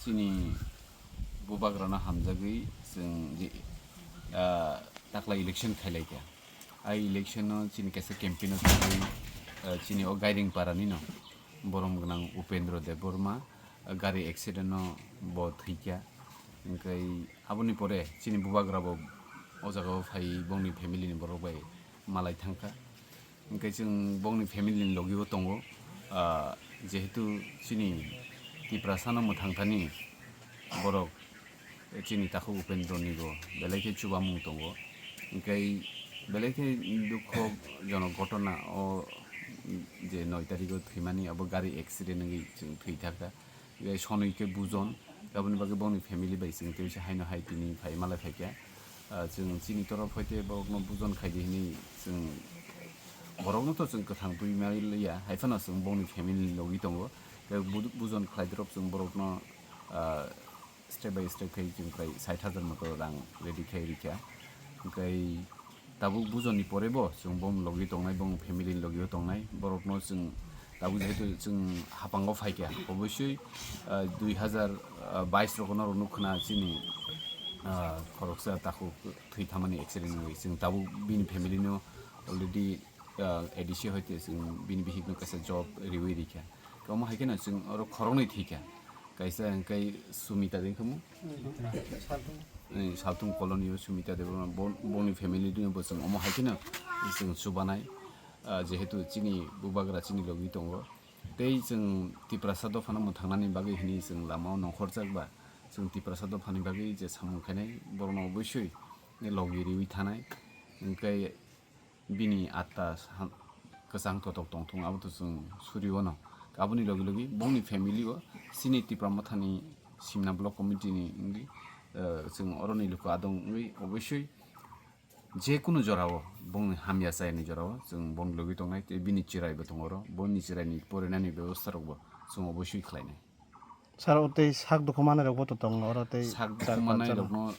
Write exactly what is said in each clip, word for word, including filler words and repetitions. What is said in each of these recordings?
Chini bubagrano hamjagwi chwng je, ah, takla election khailaikha. A election-o chini kaisa campaign-o thangwi, ah, chini o Gairing parani no borom gwnang Upendra Debbarma, ah, gari accident-o bo thwikha. Hwnkhe aboni pore chini bubagra bo o jaga-o phai bongni family-ni borok bai malai thangkha. Hwnkhe chwng bongni family ni logi o tongo, ah, jehetu chini Tiprasa no mwthang thani borok chini takhuk Upendra ni bo belai khe chubamung tongo. Hwnkhe belai khe dukho jonok ghotona o je noi tarikh o thwimani abo gari accident wngwi chwng thwi thangkha. Sonwi khe bujon, aboni bagwi bongni family bai chwng tei se haino hai tini phai malai phaikha. Ah, chwng chini torof hoite borokno bujon khaidi hinwi chwng borokno to chwng kwthang twi maliya, hai phano chwng bongni family ni logi tongo. Tei bu-, bujon khlaidrop chwng borokno, ah, step by step khai chwng khai sait hajar moto rang ready khai rikha. Hwnkhe tabuk bujoni pore bo chwng bong logi tongnai, bong family ni logi o tongnai, borokno chwng tabuk jehetu chwng hapango phaikha, obosoi, ah, dui hazar bais rogo norok nukha na chini, ah, khoroksa takhuk thwi thamani accident wngwi chwng tabuk bini family no already, ah, A D C hoite chwng bini bihik no kaisa job riwi rikha. Omo hai kheno chwng oro khoroknwi thwikha. Kaisa hwnkhe Sumita de wngkha mo? Eh, Saltung colony o Sumita de bo, boni family dino bo chwng omo hai kheno chwng chubanai. Ah, jehetu chini bubagra chini logi tongo. Tei chwng Tiprasa dophano mwthangnani bagwi hwnwi chwng lamao nongkhorjak ba, chwng Tiprasa dophani bagwi je samung khainai borokno obosoi logi riwi thanai. Hwnkhe bini atta sa-, kwchang totok tongthung, abo to chwng suri ono. Aboni logi logi bongni family o chini Tipra Mothani Simna Block Committee ni wngwi, eh, chwng oroni luku adong wngwi obosoi je kunu jorao bongni hamya chayani jorao chwng bongni logi tongnai tei bini chirai bo tongo oro, boni chirai ni porinani bebostha rok bo chwng obosoi khlainai. Sir, o tei sak dukhu manai rok bo to tongo oro tei sak dukhu manai rokno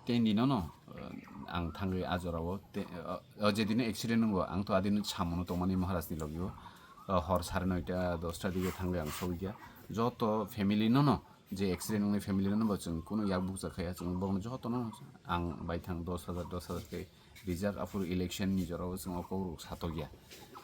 tei ni nono, uh, ang thangwi a jorao te, uh, o jedino accident wngo ang to adino samono tongmani Maharaj ni logi o, uh, hor sare noita dosta dige thangwi ang sogwi kha joto family nono je accident wngnai family nono bo chwng kunu yak bukcha khaya chwng bongno jotono ang bai thang dos hajar dos hajar khe rijak aphuru election ni jorao chwng o kokrok satokya.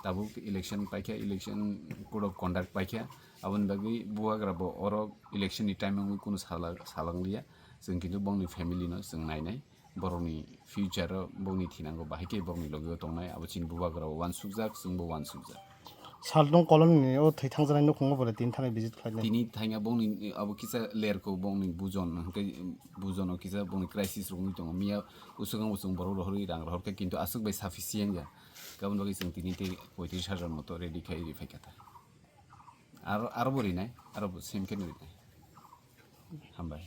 Tabuk election paikha, election code of conduct paikha, aboni bagwi bubagra bo oro election ni time wngwi kunu sala-, salangliya. Chwng kintu bongni family no chwng nainai, borokni future o bongni thinango bahai khe bongni logi o tongnai, abo chini bubagra bo uansukjak, chwngbo uansukjak. Saltung colony ni o thwi thangjaknai nukhungo bo tini thani visit khlainai. Tini thangya bongni abo kisa lerko bongni bujon, hwnkhe bujono kisa bongni crisis rok wngwi tongo. Miya usukang usung borok rohorwi rang rohorkha, kintu aswk bai sufficient ya. Aboni bagwi chwng tini tei poitris hajar moto ready khai ri phaikha ta. Aro, aro bo rinai, aro bo same khe no rinai. Hambai.